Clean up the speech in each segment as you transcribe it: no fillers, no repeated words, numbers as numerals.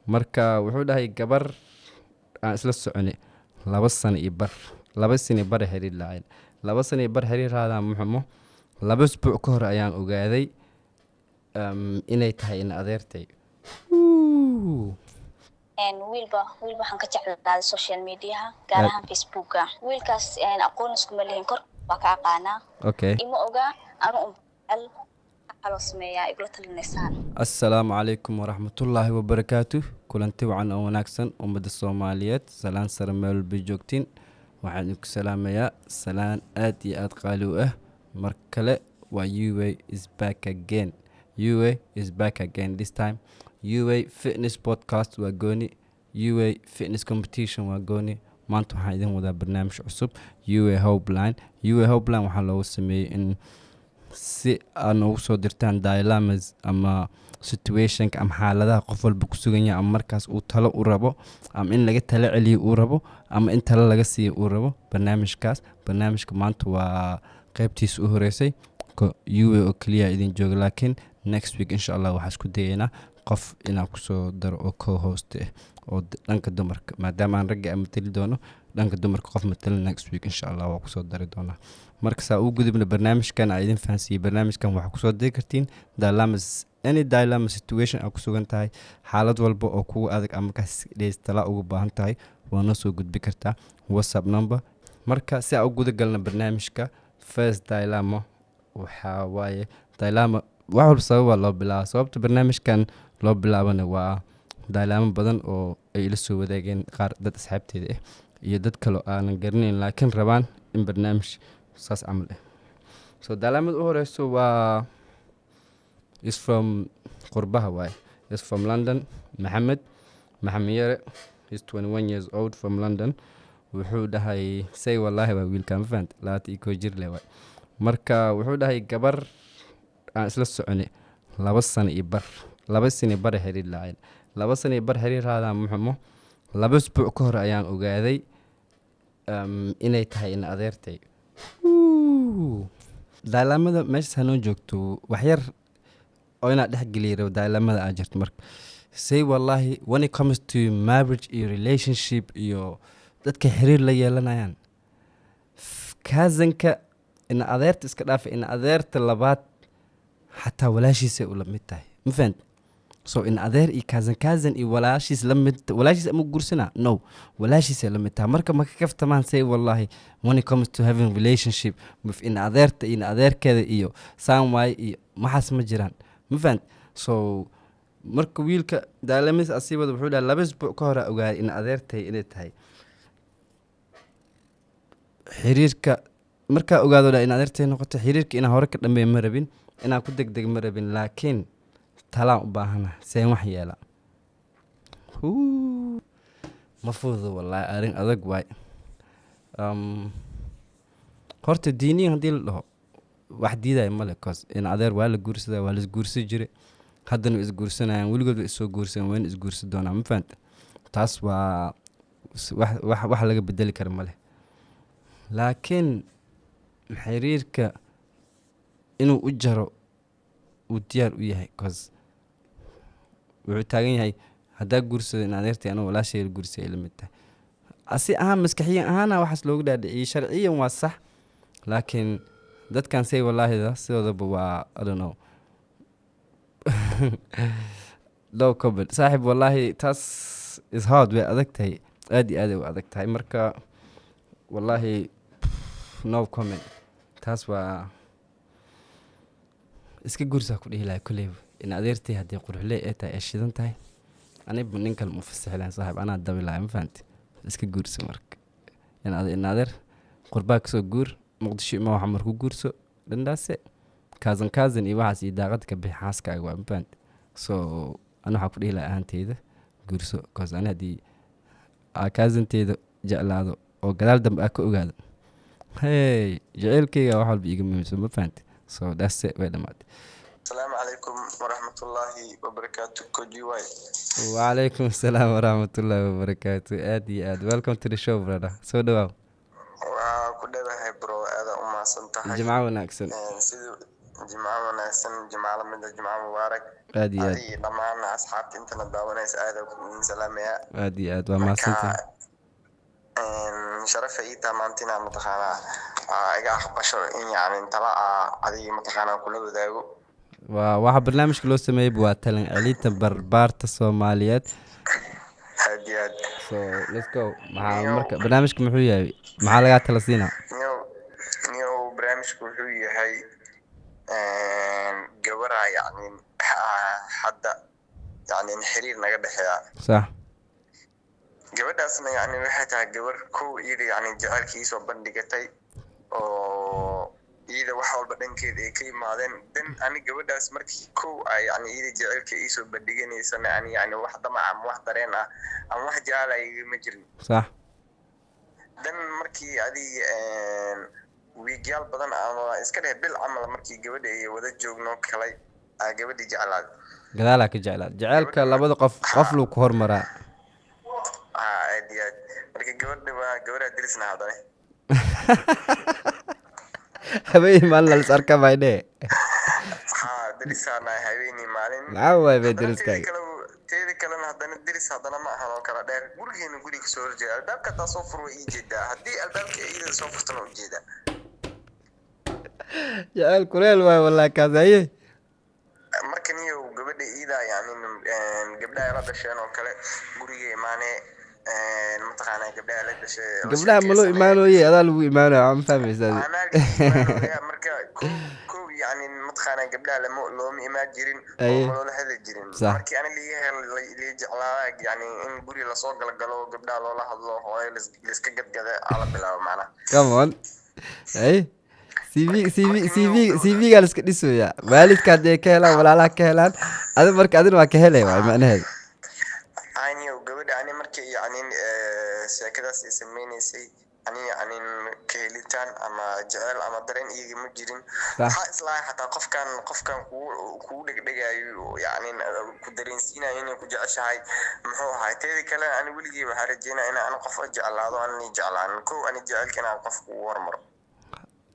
Marka wuxuu dhahay gabar aan isla soconay 2 sano iyo bar, 2 sano iyo bar xiriir lahayn, 2 sano iyo bar xiriir raadaan muxumo. 2 isbuuc ka hor ayaan ogaaday inay tahay in adeertay. Wuu. Wiilba waxaan ka jeclaaday social mediaha, gaar ahaan Facebooka. Wiilkaas aqoon iskuma lihin, kor waa ka aqaanaa. Ima oga anu un jecel. Waxaa loo sameeyaa igula talinaysaan? Assalaamu calaykum waraxmatullaahi wabarakaatu. Kulanti wacan oo wanaagsan, ummadda Soomaaliyeed. Salaan sare meel walba joogtiin. Waxaan idinku salaamayaa salaan aad iyo aad qaali u ah. Mar kale waa UA is back again. UA is back again. This time UA Fitness Podcast waa gooni, UA Fitness Competition waa gooni. Maanta waxaan idin wadaa barnaamij cusub, UA Hopeline. UA Hopeline waxaa loogu sameeyey in si aad noogu soo dirtaan dilemmas ama situationka ama xaaladaha qof walba ku sugan yahay, ama markaas uu talo u rabo, ama in laga talo celiyo uu rabo, ama in talo laga siiyo uu rabo. Barnaamijkaas, barnaamijka maanta waa qeybtiisa u horeysay. UA oo keliya idin jooga, laakiin next week insha Allah waxaa isku dayaynaa qof inaan kusoo daro oo co-host ah oo dhanka dumarka, maadaama aan ragga aan matali doono, dhanka dumarka qof matala next week insha Allah waa kusoo dari doonaa. Marka saa ugu gudubna barnaamijkan aa idin fahansiiyey. Barnaamijkan waxaa kusoo diri kartiin dilemmas, any dilemma situation aa ku sugan tahay, xaalad walba oo kugu adag ama markaas tala ugu baahan tahay, waa noo soo gudbi kartaa WhatsApp number. Marka si aan u guda galna barnaamijka, first dilemma waxaa waaye dilemma wax walba sababaa loo bilaaba. Sababta barnaamijkan loo bilaabana waa dilemma badan oo ay ila soo wadaageen qaar dad asxaabteeda ah iyo dad kale oo aanan garanayn, laakiin rabaan in barnaamij saas camal ah. So dilemmada u horeyso waa is from qurbaha waaye, is from London. Maxamed, Maxamed Yare, is 21 years old from London. Wuxuu dhahay, say wallaahi waa wiilka, ma fahant, 21 jir leh waay. Marka wuxuu dhahay gabar aan isla soconay 2 sano iyo bar, 2 sano iyo bar xiriir lahayn, 2 sano iyo bar xiriir raadaan muxumo. 2 isbuuc ka hor ayaan ogaaday inay tahay in adeertay. Dilemmada meeshaas hanoo joogto. Waxyar oo inaad dhex geliya rabo dilemmada aa jirto. Marka say wallaahi, when it comes to marriage iyo relationship iyo dadka xiriir la yeelanayaan, cousinka, ina adeerta iska dhaafa, ina adeerta labaad xataa walaashiisay ula mid tahay, ma fahant? So in adeer iyo cousin, cousin iyo walaashiis la mid, walaashiis ama guursana no, walaashiisay la mid tahay. Marka ma ka kaftamaan, say wallahi, when it comes to having relationship with in adeerta iyo in adeerkeeda iyo saan waaye iyo maxaas ma jiraan, ma fahant? So marka wiilka dilemmas asiibada wuxuu dhahay 2 isbuuc ka hore ogaaday in adeertay inay tahay. Xiriirka markaa ogaado dha in adeertay noqoto, xiriirka inaan hore ka dhameey ma rabin, inaan ku degdeg ma rabin, laakiin talaan u baahana, seen wax yeela? Huu, ma fududo wallaahi, arrin adag waay. Horta diiniyan haddii la dhaho wax diidaya male, cause in adeer waa la guursadaa, waa la isguursan jiray, haddana way isguursanayaan, weligood way isoo guursan, wayna isguursan doonaan, ma fahanta? Taas waa wax laga bedeli kara male, laakiin xiriirka inuu u jaro uu diyaar u yahay, cause wuxuu taagan yahay haddaa guursado in adeertay, anuu walaashay la guursay ay la mid tahay. Asi ahaan maskaxiyan ahaana waxaas loogu dhaadhiciyey. Sharciyan waa sax, laakiin dadkan say wallaahida sidoodaba waa, I don't know, no comment, saaxib. Wallaahi taas is hard, way adag tahay, aad iyo aad ay u adag tahay. Marka wallaahi no comment. Taas waa iska guursaa ku dhihi lahay kolleyba. In adeertay haddii quruxley ay tahay, ay shidan tahay, aniba nin kale ma fasixi lahayn, saaxib, anaa dabi lahay, ma fahanti? Iska guursa. Marka in adeer qurbaa kasoo guur, Muqdisho ima, waxa marku guurso dhandaase cousin, cousin iyo waxaas iyo daaqad ka bixi, xaaskaaga waa, ma fahanti? So ani waxaa ku dhihi lahay ahaanteyda guurso, cause ani haddii aa cousinteyda jeclaado oo gadaal dambe aa ka ogaado, hey, jaceylkeyga wax walba iiga muhiimsan, ma fahanti? So that's it, way dhamaatay. Asalaamu calaykum waraxmatullaahi wabarakaatu, koji y. Wacalaykum asalaam waraxmatullaahi wabarakaatu. Aad iyo aad welcome to the show, brother, soo dhawaaw. Waa ku dhowahay, bro, aada u mahadsan tahay. Jimco wanaagsan. Sidii Jimco wanaagsan, jimco lamida, jimco mubaarak. Aad iyo aad. Adiga dhammaan asxaabta intana daawanaysa aad ku idin salaamaya. Aad iyo aad waa mahadsantahay. Sharafa ii taa maanta inaa mataqaanaa iga aqbasho in yani tala adiga mataqaanaa kula wadaago. Waa waxa barnaamijka loo sameeyey waa talan celinta barbaarta Soomaaliyeed. Aad iyo aad. So let's go. Maxaa marka barnaamijka muxuu yahay? Maxaa lagaa tala siinaa? Niyow, barnaamijku wuxuu yahay gabara yani hadda yani xiriir naga dhexeeya. Gabadhaasna yani waxay tahay gabar kow iyada yani jacaylka iisoo bandhigatay oo iyada wax walba dhankeeda ay ka yimaadeen. Dan ani gabadhaas markii kow ay yani iyada jacaylka iisoo bandhiganaysana, ani yani wax damac ama wax dareen ah ama wax jecel ah igama jirin. Dan markii adig wiigyaal badan ama iska dheh bil camal markii gabadha ay wada joogno kalay aa gabadhii jeclaaday. Gadaalaa ka jeclaa. Jaceylka labada qof qof luu ku hormaraa. Haa, aad iyo aad. Marka gabadha waa gabadhaa dirisna haddana. Habeenii maalin la is arka maydhe. Haa, dirisaanahay habeenii maalin. Maxaa waay bay Haddana deriskaaga? Teeda kalena haddana deris haddana ma ahan oo kala dheer. Gurigeena guriga kasoo horjeeda, albaabka hadaa soo fur way ii jeedaa, haddii albaabka iyada soo furtana u jeedaa. Jaceyl kuleel waay wallahi kaas, haye. Marka niyow, gabadha iida yani gabdhaha la dhasheen oo kale guriga imaane, mataqaanaa gabdhaha la dhashay la Gabdhaha ma loo sheekeysanaya. imaanooye, adaa lagu imaanaya, ma fahmaysaa? Anaa lagu imaanaya. Marka kow yani mataqaanaa gabdhaha lama looma imaan jirin oo ma loola hadli jirin. Markii ani liiga hel lii jeclaa yani in guri lasoo galgalo, gabdhaha loola hadlo, hooyo laiska gadgada ala bilaabo macnaha. Come on, haye, CV CV CV CV-gaa la iska dhisoyaa. Waalidka hadday ka helaan, walaalaha ka helaan, adi marka adina waa ka helay waay macnaheedu. Aniyow, gabadha ani markii yani sheekadaas ay sameynaysay, ani yani ka helitaan ama jecel ama dareen igama jirin. Waxaa islahay xataa qofkan kugu dhegdhegayo, yani ku dareensiinayo inay ku jeceshahay muxuu ahay. Teeda kale ani weligey waxaa rajeynaya in aan qof jeclaado aan jeclaanin. Kow ani jecelka inaan qof kugu hormaro.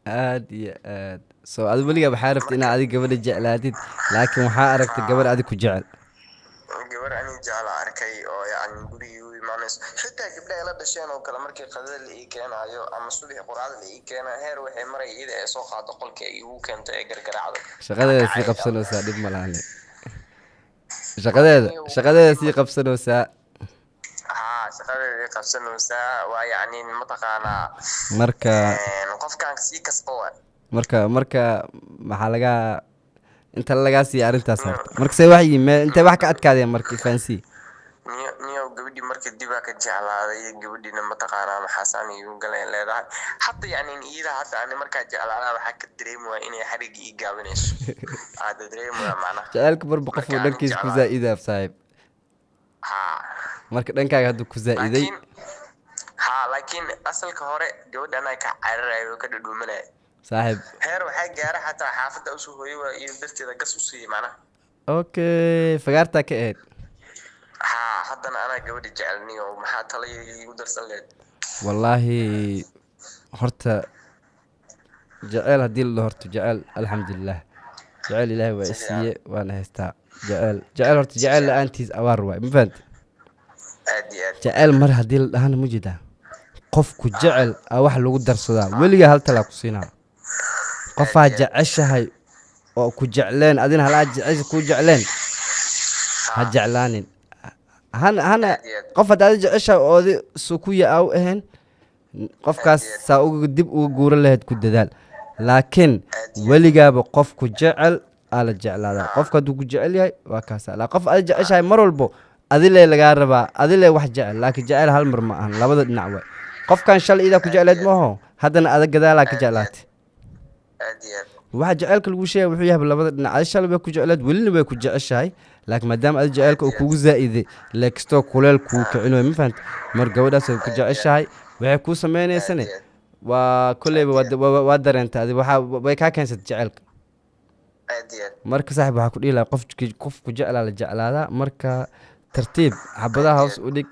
Aad iyo aad. So adi weligaa waxaa rabtay inaad adiga gabadha jeclaatid, laakiin waxaa aragtay gabadh adig ku jecel. Gabar ani jecla arkay oo yani gurigii u imaanayso. Xitaa gabdhaha la dhasheen oo kale markii qadada la ii keenayo ama subaxii quraacda la ii keenayo, heer waxay maray iyada ay soo qaado qolka ay igu keento ee gargaraacdo. Shaqadeeda sii qabsanaysaa, dhib ma lahane, shaqadeeda sii qabsanaysaa. Haa, shaqadeeda qabsanaysaa, waa yacni mataqaanaa Marka qofkan sii kasba wa. Marka maxaa lagaa inta lagaa siiya arrintaas horta? Marka see wax yimi intay wax ka adkaadeen marka, fahansii. Niyo, gabadhii marka dibaa ka jeclaaday. Gabadhiina mataqaanaa maxaasaan igu galeen leedahay hadda. Yani iyada hadda ani markaa jeclaadaa waxaa ka dareemi waaya inay xariga ii gaabinayso, aada dareemi waaya macnaha. Jaceylka marba qofuu Marka ani dhankiisa ku jeclaaday. zaa-idaa, saaxiib. Haa. Marka dhankaaga hadduu ku zaa-iday. Laakiin haa, laakiin asalka hore gabadha anaa ka cararayo oo ka dhudhuumanaya. Saaxiib. Heer waxaa gaara xataa xaafadda usoo hooyo waa iyo darteeda gas u siiyey macnaha. Okay, fagaartaa ka ahayd. Haa, haddana anaa gabadha jecelniyo. Maxaa tala igu darsan leed? Wallaahi horta jeceyl haddii la dhaho, horta jeceyl, alxamdulilah, jeceyl Ilaahay waa i siiye, waana haystaa jeceyl. Jeceyl horta, jeceyl la-aantiis abaar waay, ma fahanti? Aad iyo aad. Jeceyl mar haddii la dhahana, ma jeedaa qofku jecel aa wax lagu darsadaa. Weligaa hal talaa ku siinaa: qofaa jeceshahay oo ku jecleen, adina halaa jecesha ku jecleen, ha jeclaanin hana. Aad iyo aad. Qof haddaad jeceshahay oodi sukuya aa u ahayn, qofkaas saa uga dib uga guuran lahayd ku dadaal. Laakiin weligaaba qofku jecel aa la jeclaadaa. Qofka hadduu ku jecel yahay waa kaasa laa. Qof aad jeceshahay mar walbo adilee lagaa rabaa, adilee wax jecel. Laakiin jecel hal mar ma ahan, labada dhinac waay. Qofkan shalay idaa ku jecleed maaho, haddana adag gadaalaa ka jeclaatay. Aad iyo aad. Waxa jaceylka lagu sheegay wuxuu yahay labada dhinac. Adi shalay way ku jecleed, welina way ku jeceshahay, laakiin maadaama adi jaceylka uu kugu zaa'iday, leekastoo kuleel kuu kicin way, ma fahanta? Mar gabadhaas way ku jeceshahay, waxay kuu sameynaysane waa kolleyba waa dareentay adi, waxaa way kaa keensatay jaceylka. Aad iyo aad. Marka saaxib, waxaa ku dhihi lahaa qofku jeclaa la jeclaadaa. Marka tartiib xabadaha hoos u dhig,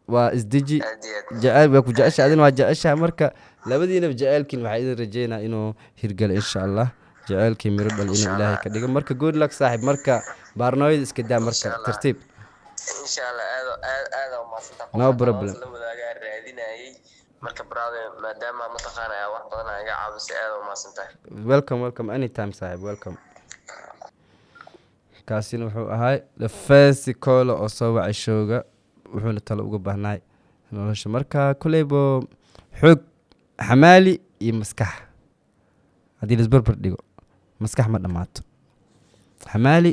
waa isdeji. Aad iyo aad. Jeceyl way ku jeceshahay, adina waa jeceshahay. Marka labadiinaba jaceylkiin waxaa idin rajeynaa inuu hirgalo, insha Allah. Jaceylkii miro dhal inuu Ilaahay ka dhigo. Marka good luck, saaxib. Marka baarnooyada iska daa marka. Insha Allah. Tartiib. Insha Allah, aad aad aad umahadsantahay. No problem. La wadaagaa raadinayay. Marka brother, maadaama mataqaanaya wax badan aa iga caawisay, aad umahadsantahay. Welcome, welcome, anytime, saaxib, welcome. Kaasina wuxuu ahay the first caller oo soo wacay showga, wuxuuna talo uga baahnaay nolosha. Marka kuleybo xoog xamaali iyo maskax haddii laisbarbar dhigo, maskax ma dhammaato. Xamaali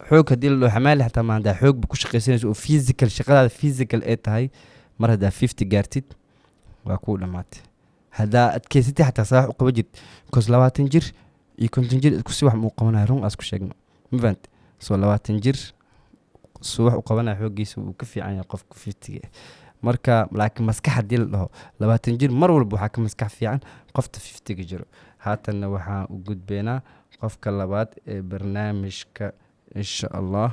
xoog haddii la dhaho, xamaali xataa ma haddaa xoog ba ku shaqaysanayso oo physical shaqadaada physical ay tahay, mar haddaa 50 gaartid waa kuu dhammaatay. Haddaa adkeysatay xataa saax u qaba jirt, because 20 jir iyo 50 jir isku si wax muu qabanaya. Run aas ku sheegno, ma fahante? So 20 jir su wax u qabanaya xooggiisa wuu ka fiican yahay qofka 50-ga. Marka laakiin maskax haddii la dhaho, 20 jir mar walba waxaa ka maskax fiican qofta 50-ga jiro. Haatanna waxaan u gudbeynaa qofka labaad ee barnaamijka, insha Allah.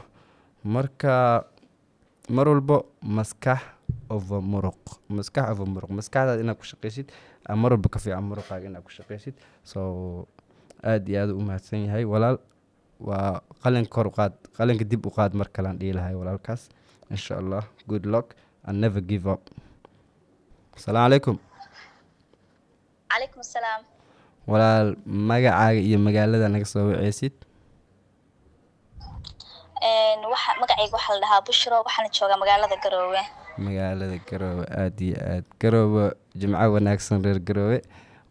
Marka mar walbo maskax over muruq, maskax over muruq. Maskaxdaada inaad ku shaqaysid aa mar walba ka fiican muruqaaga inaad ku shaqaysid. So aad iyo aad u mahadsan yahay walaal. Waa qalinka kor u qaad, qalinka dib u qaad mar kalean dhihi lahay walaalkaas. Insha Allah, good luck and never give up. Asalaamu calaykum. Calaykum asalaam. Walaal, magacaaga iyo magaalada naga soo waceysid? Waxa magacayga waxaa la dhahaa Bushro, waxaana joogaa magaalada Garoowe. Magaalada Garoowe, aada iyo aad. Garoowe, jimco wanaagsan reer Garoowe.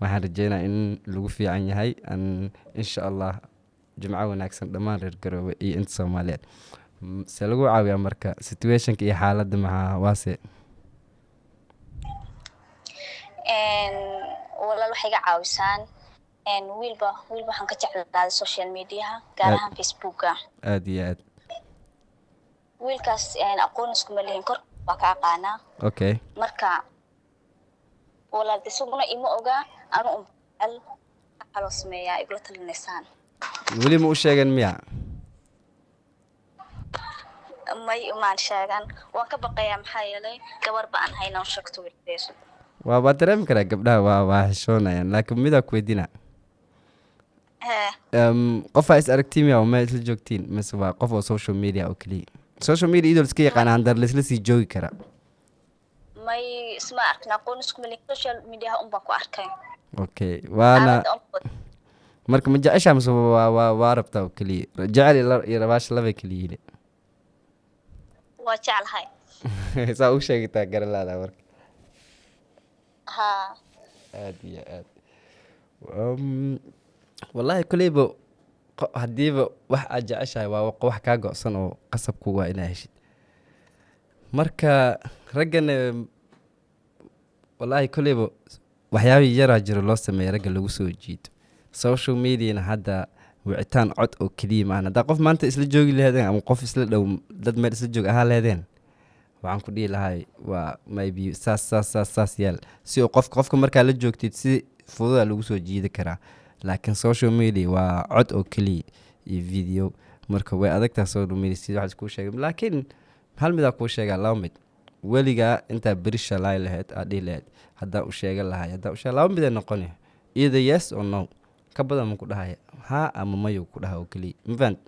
Waxaan rajeynaa in lagu fiican yahay an insha Allah. Jimco wanaagsan dhammaan reer Garoowe iyo inta Soomaaliyeed. See lagu caawiyaa marka situationka iyo xaaladda maxaa waase? Walaal, waxay iga caawisaan wiilba waxaan ka jeclaaday social mediaha, gaar ahaan Facebooka. Aada iyo aad. Wiilkaas aqoon iskuma lihin, kor waa ka aqaanaa. Marka walaal, isaguna ima ogaa, anu un jecel. Waxaa loo sameeyaa igula talinaysaan? Weli ma u sheegan miya? May, umaan sheegan. Waan ka baqayaa, maxaa yeelay gabar ba aan hayna u sheegto wiildeer. Waa dareemi karaa, gabdhaha waa xishoonayaan, laakiin midaa ku weydiina. Hee. Qofaa is aragtiin miya oo meel isla joogtiin, mise waa qof oo social media oo keliya? Social media iyadoo liska yaqaana handar laisla sii joogi karaa. May, isma arkin, aqoon iskuma lihin, social mediaha un baan ku arkay. Okay, waana Aaladda un. Marka ma jeceshaa mise waa rabtaa oo keliya? Jecel iyo rabaasha labay keliyihiin. Waa jeclahay. Saa u sheegataa garalaada marka. Haa. Aad iyo aad. Wallahi koleyba haddiiba wax aad jeceshahay waa wax kaa go-san oo qasabku waa inaa heshid. Marka raggana wallahi koleyba waxyaabihii yaraa jiro loo sameeya ragga lagu soo jiito social mediana. Hadda wicitaan cod oo keliya maahan. Haddaa qof maanta isla joogi laheedeen ama qof isla dhow, dad meel isla joog ahaa leedeen, waxaan ku dhihi lahay waa maybe saas saas saas saas yeel, si uu qofka markaa la joogtid si fududa lagu soo jiidi karaa. Laakiin social media waa cod oo keliya iyo video, marka way adagtahay social media sida wax iskuu sheegay. Laakiin hal midaa kuu sheegaa, laba mid weligaa intaa beri shalaay lahayd aad dhihi lahayd haddaan u sheegan lahay, haddaan u sheeg, laba mid ay noqoni: either yes or no. Ka badan ma ku dhahaya, haa ama mayu ku dhaha oo keliya, ma fahant?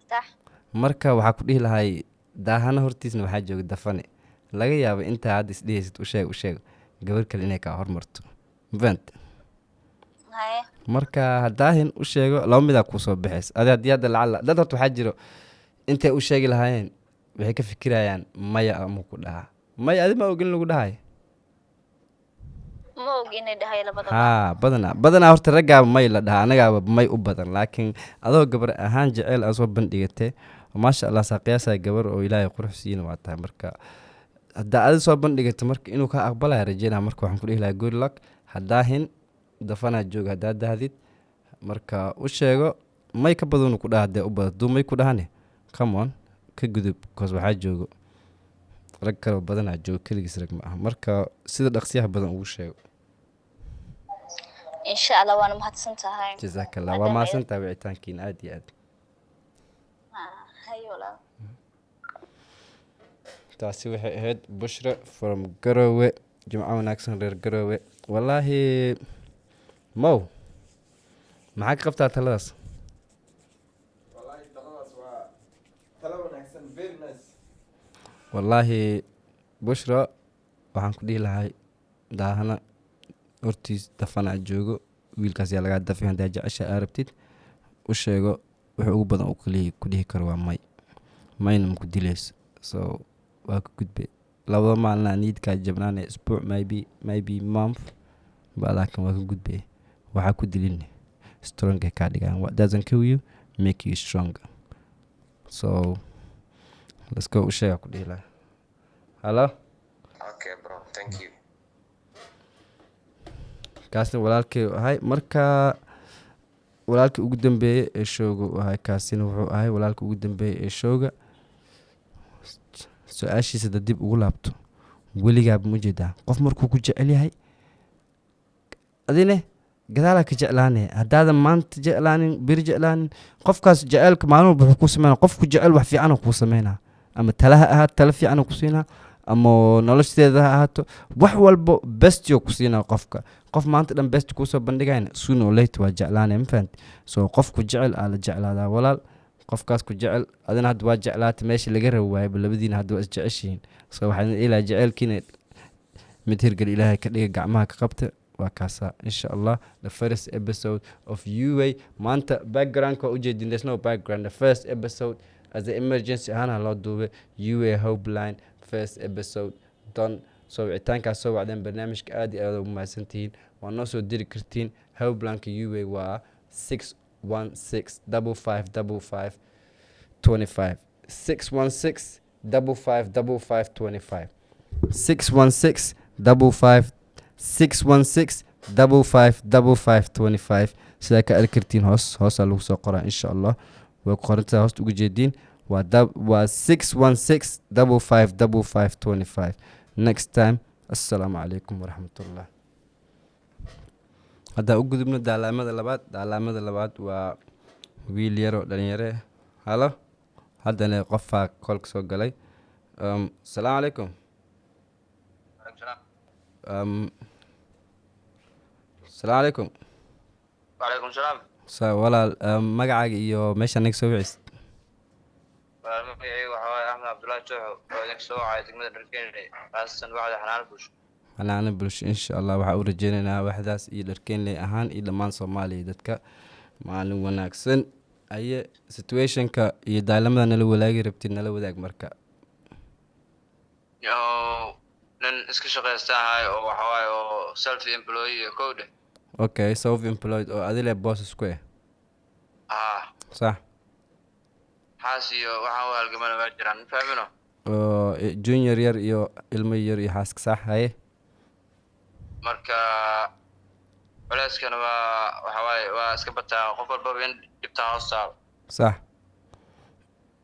Sax. Marka waxaa ku dhihi lahay daahana hortiisna waxaa jooga dafane. Laga yaabo intaa hadda isdhehaysid u sheeg, u sheeg, gabar kale inay kaa hormarto, ma fahant? Haye. Marka haddaahin u sheego, laba midaa kuusoo baxays adi. Haddii hadda lacala dad horta waxaa jiro intay u sheegi lahaayeen waxay ka fikirayaan maya ama ku dhahaa maya. Adi ma ogin lagu dhahay. Ma og inay dhahay labadaba. Haa, badanaa horta raggaaba may la dhahaa, anagaaba may u badan. Laakiin adoo gabar ahaan jeceyl aa soo bandhigatay, maasha Allah, saa qiyaasaa gabar oo Ilaahay qurux siiyana waa tahay. Marka haddaa adi soo bandhigato, marka inuu kaa aqbalaya rajeynaya. Marka waxaan ku dhihi lahaa good luck. Haddaahin dafanaa jooga haddaa dahdid, marka u sheego, may ka badanu ku dhaha. Hadee u badan hadduu may ku dhahane, come on, ka gudub, cause waxaa joogo rag kaloo badanaa joogo, keligiis rag ma aha. Marka sida dhaqsiyaha badan ugu sheego. Insha Allah, waana mahadsan tahay. Jazaaka Allah, waa mahadsantahay wicitaankiina aad iyo aad. Haye walaal. Taasi waxay ahayd Bushra from Garowe. Jimco wanaagsan reer Garowe. Wallaahi mow Maxaa ka qabtaa taladaas? Wallahi taladaas waa talo wanaagsan, very nice. Wallaahi Bushra, waxaan ku dhihi lahay, daahana hortiis dafanaa joogo, wiilkaas yaa lagaa dafay. Haddaa jecesha aa rabtid, u sheego. Wuxuu ugu badan uu kaliya ku dhihi karo waa may. Mayna maku dilayso, so waa ka gudbe. Labada maalina niidkaa jabnaane, isbuuc, maybe month ba, laakiin waa ka gudbe. Waxaa ku dilin strong ay kaa dhigaan. What doesn't kill you make you stronger. So let's go. U sheega ku dhihi lahay. Hello. Okay bro, thank you. Kaasna walaalkay u ahay. Marka walaalkii ugu dambeeyey ee showga u ahay, kaasina wuxuu ahay walaalka ugu dambeeyey ee showga. Su-aashiisa da dib ugu laabto, weligaaba ma jeedaa qof markuu ku jecel yahay, adine gadaalaa ka jeclaanaya. Haddaadan maanta jeclaanin, beri jeclaanin qofkaas, jeceelka maalin walba wuxuu kuu sameynaa, qofku jecel wax fiican kuu sameynaa, ama tala ha ahaato, tala fiican ku siinaa, ama noloshteeda ha ahaato, wax walbo bestio ku siinaa. Qofka qof maanta dhan best kuusoo bandhigayna, soon or late waa jeclaanaya, ma fahanti? So qofku jecel aa la jeclaadaa, walaal. Qofkaas ku jecel, adina hadda waa jeclaata, meesha laga rabi waayaba. Labadiina hadda waa isjeceshihiin, so waxaan ilaa jeceelkiina mid hirgel Ilaahay ka dhiga, gacmaha ka qabta. Waa kaasaa, insha Allah. The first episode of UA maanta, backgroundka waa ujeedin, there's no background. The first episode as a emergency ahaana loo duubay. UA Hopeline first episode done. Soo wicitaankaas soo wacdeen barnaamijka, aad iyo aad ugu mahadsantihiin. Waa noo soo diri kartiin. Hopelineka UA waa 616 55 55 25, 616 55 55 25, 616 55, 616 55 55 25. Sidaa ka arki kartiin, hoos hoosaa lagu soo qoraa, insha Allah. Way ku qorantahay, hoosta uga jeediin. Waa 616 55 55 25. Next time, assalaamu calaykum waraxmatullah. Haddaan u gudubno daalaamada labaad. Daalaamada labaad waa wiil yaroo dhalinyare. Halo, haddana qofaa kolka soo galay. Asalaamu calaykum. Asalaamu calaykum. Wacalaykum salaam. Sa walaal, magacaaga iyo meesha naga soo wicist? Magacaygu waxaa waaye Axmed Cabdullaahi Tooxo, oo idinka soo wacay degmada Dharkeenley, khaasatan wacda Xanaano Bulsho. Xanaano Bulsho, insha Allah. Waxaa u rajeynaynaa waxdaas iyo Dharkeenley ahaan iyo dhammaan Soomaaliya dadka maalin wanaagsan. Aye, situationka iyo daalamada nala walaagi rabtid, nala wadaag marka. Yo, nin iska shaqaysta ahay oo waxa waaye oo self employee kow dheh. Okay, self employed oo adile boss isku eh. Haa. Sax. Xaas iyo waxaan u halgamana waa jiraan, ma fahmino? Oo junior yar iyo ilmo yar iyo xaaska, sax. Haye. Marka culeyskana waa waxa waaye waa iska bataa, qof walbaba in dhibtaa hoos taalo.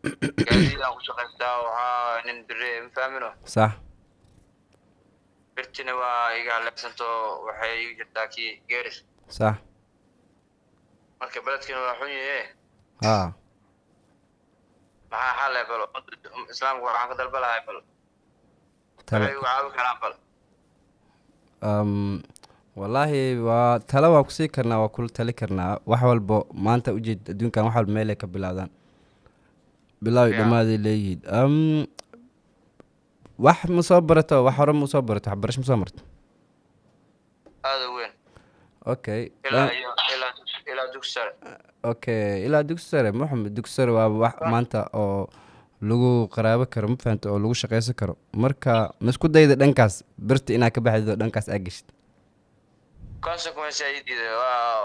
Gaadiidaan ku shaqaystaa, waxaa nin bire, ma fahmino? Sax. Birtina waa iga haleegsanto, waxay iga jirtaa kii geeris. Marka beledkina waa xun yahe. Maxaa xal eh? Bal Islaamka waxaan ka dalba lahay, bal tala waxay igu caawi karaan bal. Wallaahi waa talo, waa kusii karnaa, waa kula tali karnaa. Wax walbo maanta ujeed adduunkan, wax walba meelay ka bilaadaan, bilaaw iyo dhammaaday leeyihiin. Wax ma soo barato? Wax hore ma soo barato? Waxbarasho ma soo marto? Aada u weyn. Ilaa iyo ilaa dugsi sare. Okay, ilaa dugsi sare. Maxamed, dugsi sare waa wax maanta oo lagu qaraabo karo, ma fahanta, oo lagu shaqaysan karo. Marka ma isku dayda dhankaas birta inaad ka baxdid oo dhankaas aad geshid? Consequence ay diiday, waa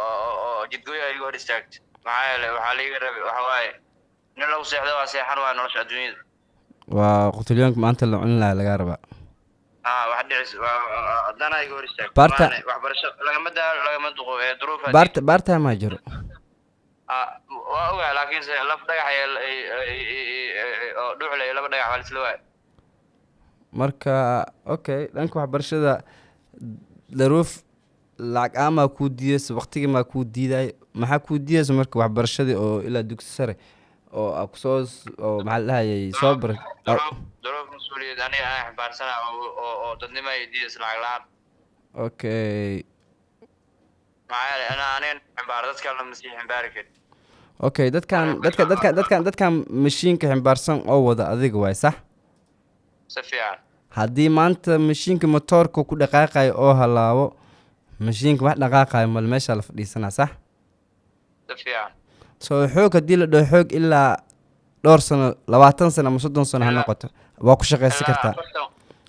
oo jidgooya iga hor istaagtay. Maxaa yeelay waxaa liiga rabay waxa waaye nin lagu seexdo waa seexan, waa nolosha adduunyada. Waa qutilyoonka maanta la cuni lahaa lagaa rabaa. Ah, wax dhicis haddana iga hor istaagtay. Waxbarasho lagama daalo, lagama duqo ee duruufa. Baarta maa jiro. Ah, waa ogahay, laakiinse laf dhagax oo dhuxle iyo laba dhagax waa laisla waay. Marka okay, dhanka waxbarashada daruuf lacag aamaa kuu diidaysa, waqtigii maa kuu diiday, maxaa kuu diidaysa? Marka waxbarashadii oo ilaa dugsi sare oo aa kusoo oo maxaa la dhahayay soo bara. Duruuf mas-uuliyad aniga aan xambaarsana oo dadnimo ay diidaysa, lacag la-aan. Okay. Maxaa yeelay ana anigan ximbaar, dad kalena ma sii ximbaari karin. Okay, dadkan dadka dadkan dadkan dadkan mashiinka ximbaarsan oo wada adiga waay, sax? Si fiican. Haddii maanta mashiinka motoorka ku dhaqaaqayo oo halaabo, mashiinka wax dhaqaaqayo mal, meeshaa la fadhiisanaa, sax? Si fiican. So xoog haddii la dhaho, xoog ilaa dhowr sano, 20 sano ama 30 sano ha noqoto, waa ku shaqaysan kartaa.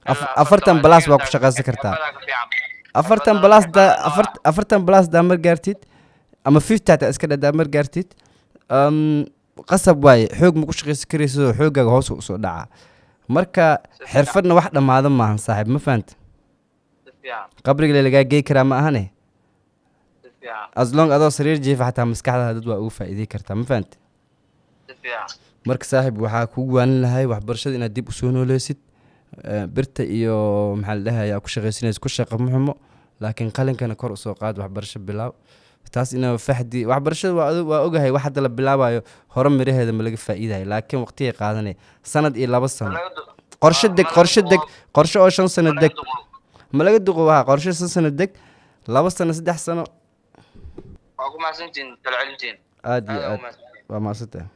40 plus waa ku shaqaysan kartaa. 40 plus da, 40 plus daa mar gaartid ama 50 hataa iska dhadaa mar gaartid, qasab waaye, xoog ma ku shaqaysan karaysid oo xooggaaga hoos usoo dhacaa. Marka xirfadna wax dhammaada maahan, saaxiib, ma fahanta? Si fiican. Qabriga le lagaa gey karaa ma ahane. Si fiican. As long adoo sariir jiifa, xataa maskaxdaada dad waa ugu faa'iidey kartaa, ma fahanta? Si fiican. Marka saaxiib, waxaa kugu waanin lahay waxbarashada inaad dib usoo nooleysid. Birta iyo maxaa la dhahayaa ku shaqaysanaysa ku shaqa ma xumo, laakiin qalinkana kor usoo qaad, waxbarasho bilaaw. Taas ina faxdi waxbarashada waa ogahay wax hadda la bilaabayo hore miraheeda ma laga faa'iidayo, laakiin waqtigay qaadanaya, sanad iyo 2 sano. Qorshe deg, qorshe deg, qorshe oo 5 sano deg. Ma laga duqo waha, qorshe 5 sano deg, 2 sano, 3 sano. Waa ku mahadsantihiin tala celintiin. Aad iyo Aad aad u mahadsantihiin. Waa mahadsantahay.